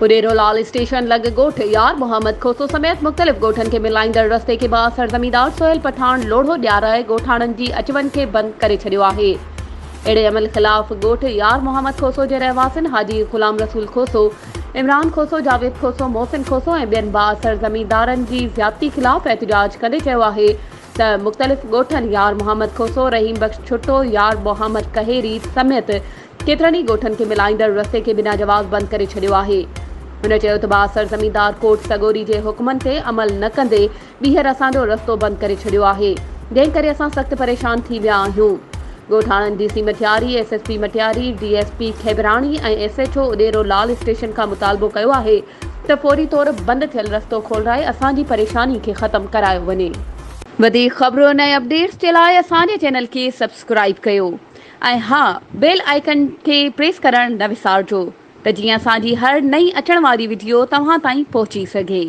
اڏيرو لال station لڳ ڳوٺ يار محمد کوسو سميت مختلف ڳوٺن کي ملائيندڙ رستي کي بااثر زميندار سهيل پٺاڻ لوڙهو ڏيارائي ڳوٺاڻن جي اچ وڃ کي بند ڪري ڇڏيو آهي. اهڙي عمل خلاف ڳوٺ يار محمد کوسو جي رهواسين حاجي غلام رسول کوسو، عمران کوسو، جاويد کوسو، محسن کوسو ۽ ٻين بااثر زميندارن جي زيادتي خلاف احتجاج ڪندي چيو آهي ته مختلف ڳوٺن يار محمد کوسو، رحيم بخش ڇٽو، يار محمد ڪهيري سميت ڪيترن ئي ڳوٺن کي ملائيندڙ رستي کي بنا جواز بند ڪري ڇڏيو آهي. هن چيو ته بااثر زميندار ڪورٽ سڳوري جي حڪمن تي عمل نه ڪندي ٻيهر اسان جو رستو بند ڪري ڇڏيو آهي، جنهن ڪري اسان سخت پريشان ٿي ويا آهيون. ڳوٺاڻن D C Matiari, S S P Matiari, D S P Khebrani ۽ S H O Udero Lal station کان مطالبو ڪيو آهي ته فوري طور بند ٿيل رستو کولرائي اسان جي پريشاني کي ختم ڪرايو وڃي. وڌيڪ خبرن ۽ اپڊيٽس جي لاء اسان جي چينل کي سبسڪرائيب ڪيو. ۽ ها بيل آئيڪن کي پريس ڪرڻ نه وسارجو ته جيئن اسان جي هر نئين اچڻ واري وڊيو توهان تائين پهچي سگهي.